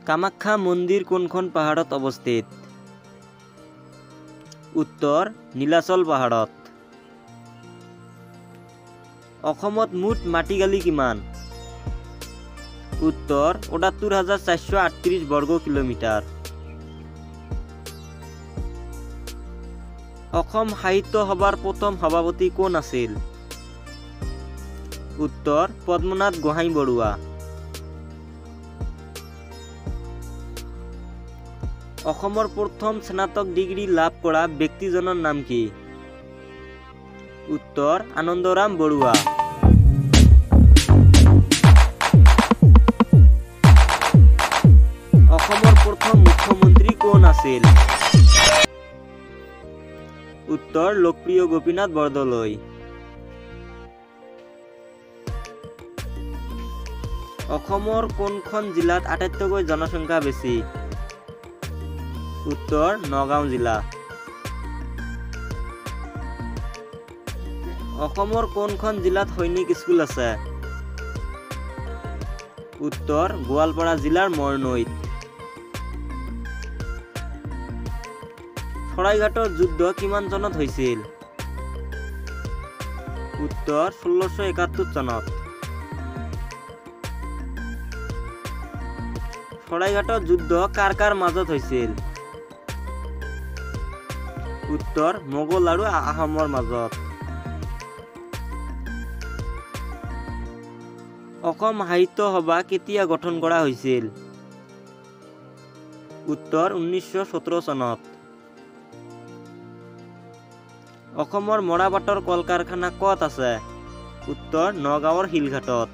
কামাখ্যা মন্দিৰ কোনখন পাহাৰত অৱস্থিত? উত্তৰ নীলাচল পাহাৰত। অসমত মুঠ মাটিকালি কিমান? উত্তৰ ৬৯,৪৩৮ বৰ্গ কিলোমিটাৰ। অসম সাহিত্য সভাৰ প্ৰথম সভাপতি কোন আছিল? উত্তৰ পদ্মনাথ গোহাঁই বৰুৱা। অসমৰ প্ৰথম স্নাতক ডিগ্ৰী লাভ কৰা ব্যক্তিজনৰ নাম কি? উত্তৰ আনন্দৰাম বৰুৱা। অসমৰ প্ৰথম মুখ্যমন্ত্ৰী কোন আছিল? উত্তৰ লোকপ্ৰিয় গোপীনাথ বৰদলৈ। অসমৰ কোনখন জিলাত আটাইতকৈ জনসংখ্যা বেছি? উত্তৰ নগাঁও জিলা। অসমৰ কোনখন জিলাত সৈনিক স্কুল আছে? উত্তৰ গোৱালপাৰা জিলাৰ মৰনৈত। শৰাইঘাটৰ যুদ্ধ কিমান চনত হৈছিল? উত্তৰ ১৬৭১ চনত। শৰাইঘাটৰ যুদ্ধ কাৰ কাৰ মাজত হৈছিল? উত্তৰ মোগল আৰু আহোমৰ মাজত। অসম সাহিত্য সভা কেতিয়া গঠন কৰা হৈছিল? উত্তৰ ১৯১৭ চনত। অসমৰ মৰাপাটৰ কল কাৰখানা ক'ত আছে? উত্তৰ নগাঁৱৰ শিলঘাটত।